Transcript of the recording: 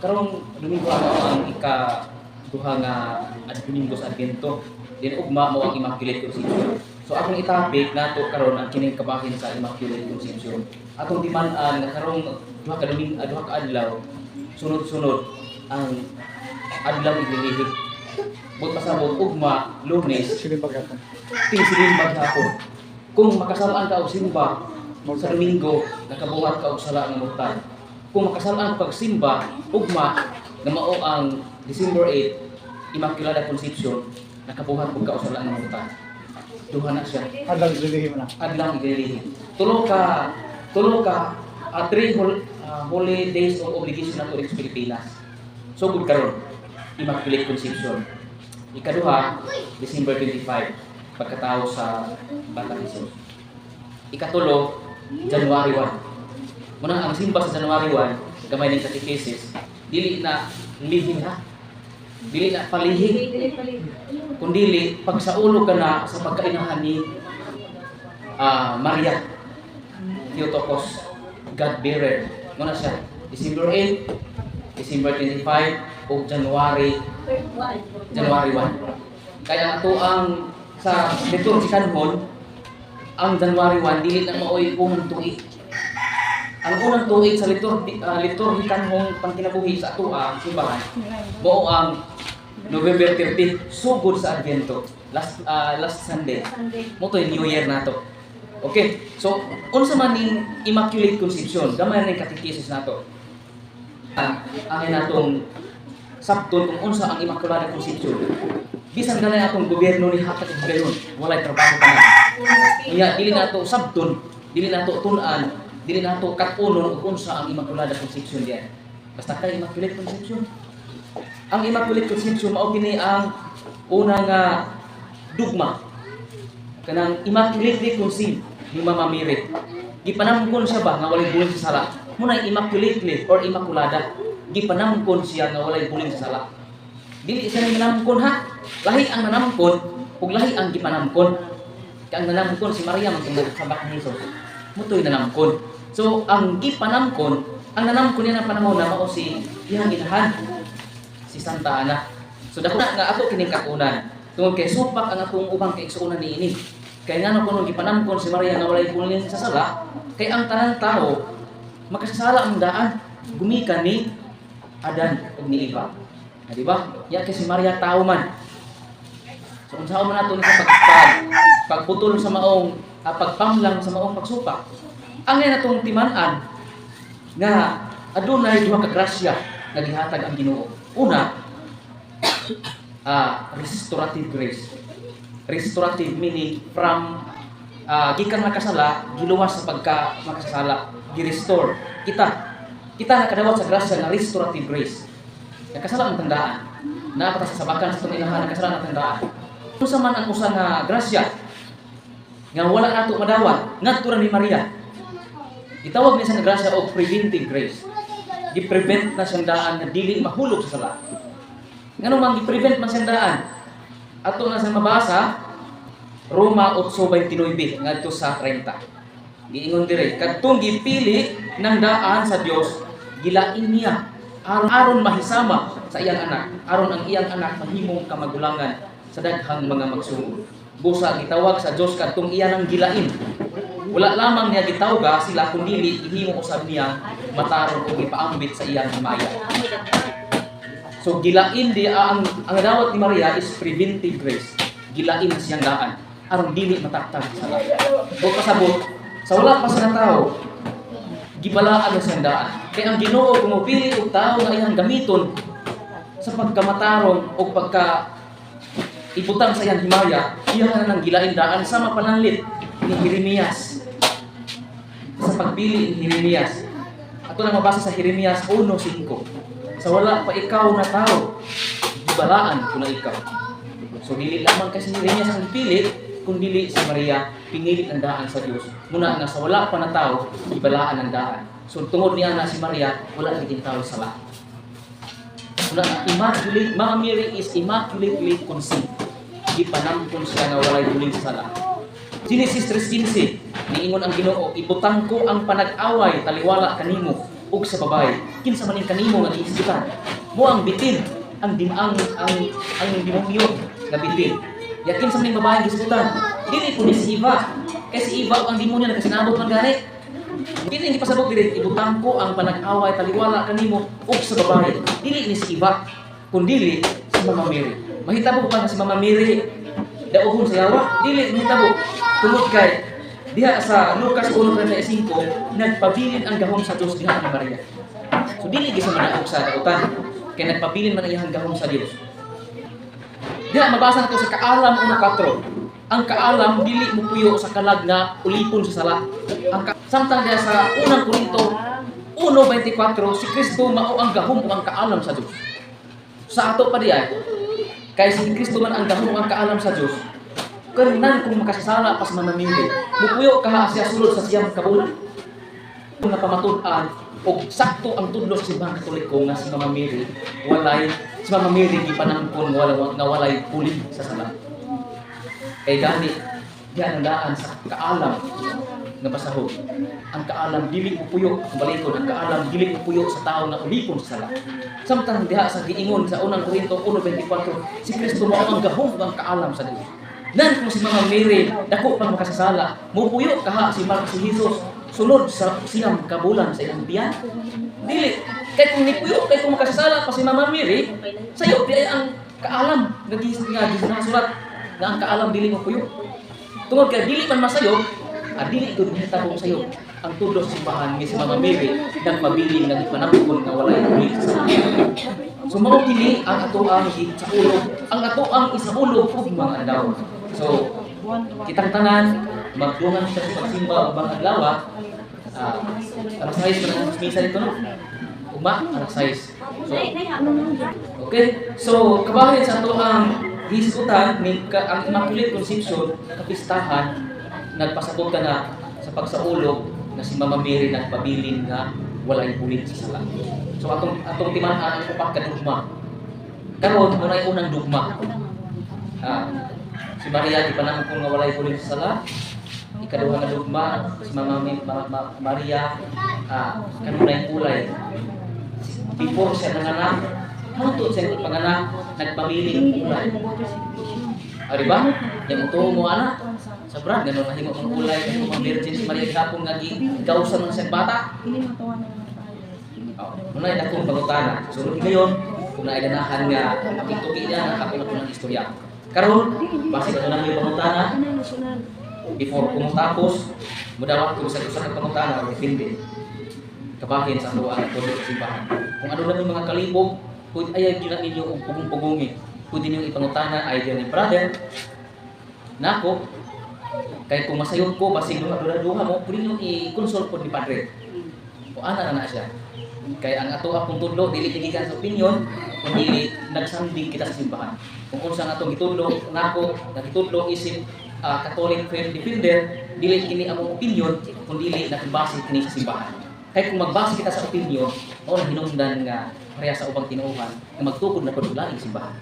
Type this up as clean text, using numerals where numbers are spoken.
Karong Domingo ang ika duha nga Domingo sa Adbiento. Then ugma mao ang Immaculate Conception. So akong i-topic nato karon ang kining kabahin sa Immaculate Conception. Atong timan-an nga karong duha ka Domingo, duha ka adlaw, sunod-sunod ang adlaw iglilihi. Buot pasabot, ugma, Lunes, Silimba gihapon. Tingsilimba gihapon. Kung makasalaan ka og simba sa Domingo, nakabuhat ka og sala nga mortal. Kung makasalaan ka og simba ugma nga mao ang December 8, Immaculada Conception, nakabuhat pud ka og sala nga mortal. Duha na siya. Adlaw iglilihi mo na. Adlaw iglilihi. Tulo ka three holy days of obligation nato dito sa Pilipinas. So gud karon, Immaculate Conception. Ikaduha, December 25, pagkatao sa Bata Jesus. Ikatulo, January 1. Muna ang simba sa January 1, gamay ning catechesis, dili na lihim ha. Dili na palihim. Kundili pagsaulog ka na sa pagkainahan ni Maria Theotokos, God bearer. Muna siya, December 8, December 25, o January 1. Kaya ato ang sa liturgikanhon, ang January 1 dili na maoy unang tuig. Ang unang tuig sa liturgikanhong pangkinabuhi sa ato ang simbahan mao ang November 13, sugod sa Adviento. Last Sunday. Mao to New Year nato. Okay. So unsa man ning Immaculate Conception? Gamay ning catechesis nato. Ang natong sabton kung unsa ang Immaculada Conception. Bisan ganay atong gobyerno ni hatag og gayon, walay trabaho tanan. Unya dili nato sabton, dili nato tun-an, dili nato kat-unon ug unsa ang Immaculada Conception diyan. Basta kay Immaculate Conception. Ang Immaculate Conception mao kini ang una nga dugma kanang immaculately conceived ni Mama Mary. Gipanamkon siya ba nga walay buling sa sala. Muna immaculately or immaculada. Gipanamkon siya nga walay buling sa sala. Dili siya nanamkon ha. Lahi ang nanamkon ug lahi ang gipanamkon. Kay ang nanamkon si Maria man tungod sa sabak ni Jesus. Mutoy nanamkon. So ang gipanamkon, ang nanamkon niya ng panahon na mao si iyang inahan, si Santa Ana. So dako na nga ato kining katunan. Tungod kay supak ang atong ubang kaigsuonan niini. Kay ngano kuno gipanamkon si Maria nga walay buling sa sala? Kay ang tanan tao makasasala ang daan gumikan ni Adan ug ni Eva. Ah, di ba? Ya kay si Maria tao man. So unsaon man nato ni sa pagputol sa maong pagpamlang sa maong pagsupak. Ang nga natong timan-an nga adunay duha ka grasya nga gihatag ang Ginoo. Una, restorative grace. Restorative meaning from gikan nakasala, giluwas sa pagka makasala, gi-restore. Kita nakadawat sa grasya nga restorative grace. Nakasala ang tandaan. Naa pa ta sa sabakan sa atong inahan, nakasala ang tandaan. Unsa man ang usa nga grasya nga wala nato madawat ngadto ra ni Maria? Gitawag niya sa nga grasya og preventive grace. Gi-prevent na siyang daan nga dili mahulog sa sala. Ngano man gi-prevent man siyang daan? Ato na sa mabasa Roma 8:29 ngadto sa 30. Giingon dire, kadtong gipili ng daan sa Dios, gilain niya aron aron mahisama sa iyang anak, aron ang iyang anak mahimong kamagulangan sa daghang mga magsuod. Busa gitawag sa Dios kadtong iya nang gilain. Wala lamang niya gitawga sila kundili gihimo usab niya matarong ug gipaambit sa iyang himaya. So gilain di ang dawat ni Maria is preventive grace. Gilain siyang daan aron dili matagtag sa sala. O pasabot sa wala pa sa tao, gibalaan na siyang daan. Kay ang Ginoo kung mopili og tao nga iyang gamiton sa pagkamatarong o pagka ibutang sa iyang himaya, iya na nang gilain daan sama pananlit ni Jeremias. Sa pagpili ni Jeremias. Ato na mabasa sa Jeremias 1:5. Sa wala pa ikaw na tao, gibalaan ko na ikaw. So dili lamang kasi ni Jeremias ang pili, kundili si Maria pinilit ang daan sa Dios. Muna nga sa wala pa na tao, gibalaan ang daan. So tungod niya na si Maria, wala naging tao sa sala. Muna nga immaculate, Mama Mary is immaculately conceived. Gipanamkon siya nga walay buling sa sala. Genesis 3:15, niingon ang Ginoo, "Ibutang ko ang panag-away taliwala kanimo ug sa babae. Kinsa man ning kanimo nga gihisgutan? Mao ang bitin, ang dim ang demonyo nga bitin. Ya, kinsa man ning babae gihisgutan? Dili po ni si Eva. Kay si Eva ug ang demonyo nagkasinabot man gani. Dili ni pasabot diri, "Ibutang ko ang panag-away taliwala kanimo ug sa babae." Dili ni si Eva, kundili si Mama Mary. Mahitabo pa nga si Mama Mary dauhon sa yawa? Dili mahitabo. Tungod kay diha sa Lucas 1:35, nagpabilin ang gahom sa Dios diha ni Maria. So dili gyud sa manaog sa dautan kay nagpabilin man ang iyang gahom sa Dios. Diha mabasa nato sa Kaalam 1:4. Ang kaalam dili mupuyo sa kalag nga ulipon sa sala. Samtang diha sa Unang Korinto 1:24, si Kristo mao ang gahom ug ang kaalam sa Dios. Sa ato pa diay, kay si Kristo man ang gahom ug ang kaalam sa Dios. Kanan kung makasasala pa sa mamamili, mupuyo kaha siya sulod sa 9 ka bulan? Kung napamatud-an og sakto ang tudlo sa Simbahang Katoliko nga si Mama Mary gipanangkon nga walay pulin sa sala. Kay gani diyan ang daan sa Kaalam nga basahog. Ang kaalam dili mupuyo, ang balikon, ang kaalam dili mupuyo sa tao nga ulipon sa sala. Samtang diha sa giingon sa Unang Korinto 1:24, si Kristo mao ang gahom ug ang kaalam sa Dios. Nan kung si Mama Mary dako pang makasasala, mupuyo kaha si Jesus sulod sa 9 ka bulan sa iyang biyan? Dili. Kay kung nipuyo, kay kung makasasala pa si Mama Mary, sayo di ay ang kaalam nga nasulat nga ang kaalam dili mopuyo. Tungod kay dili man masayop, dili gud mahitabong sayop ang tudlo sa simbahan nga si Mama Mary nagpabilin nga gipanangkon nga walay uli sa sala. So mao kini ang atoang isaulog, ang atoang isaulog ug mga adlaw. So kitang tanan magdungan siya sa pagsimba ug mga adlaw. Alas 6 pa ng misa dito, no? Ugma, alas 6. So, okay? So, kabahin sa atoang hisgutan ni ka, ang Immaculate Conception kapistahan, nagpasabot ka na sa pagsaulog na si Mama Mary nagpabilin nga walay bulit sa sala. So atong timan-an ang upat ka dugma. Karon mo na unang dugma. Si Maria gipanangkon nga walay bulit sa sala. Ikaduha nga dugma, si Mama Maria kanunay kulay. Before siya nanganak, hangtod siya panganak, nagpabiling kulay. Ah, di ba? Yang uto mo ana. Sa brand, ganun nahimo mong kulay, nahimo mong virgin si Maria gihapon nga gigawsan man siyang bata. Oh, muna ay akong pangutana. Sulod ngayon, kung naay ganahan nga makituki niya, ako na po ng istorya. Karon, base ka na yung pangutana, before kung tapos, mudawat ko sa usa ka pangutana o depende. Kabahin sa ato ang todo sa simbahan. Kung ano lang yung mga kalibog, pwede ay gyud na ninyo og pugong-pugongi. Pwede ninyo ipangutana either ni brother, nako, kay kung masayop ko, basig duha duha mo, pwede ninyo i-consult po ni padre. O ana na na siya. Kay ang ato akong tudlo dili gikan sa opinion, kundi nagsandig kita sa simbahan. Kung unsa ang atong gitudlo nako, nagitudlo isip Catholic Faith Defender, dili kini among opinion, kundi nagbase kini sa simbahan. Kay kung magbase kita sa opinion, mao na hinungdan nga pareha sa ubang tinuohan nga magtukod na pud og laing simbahan.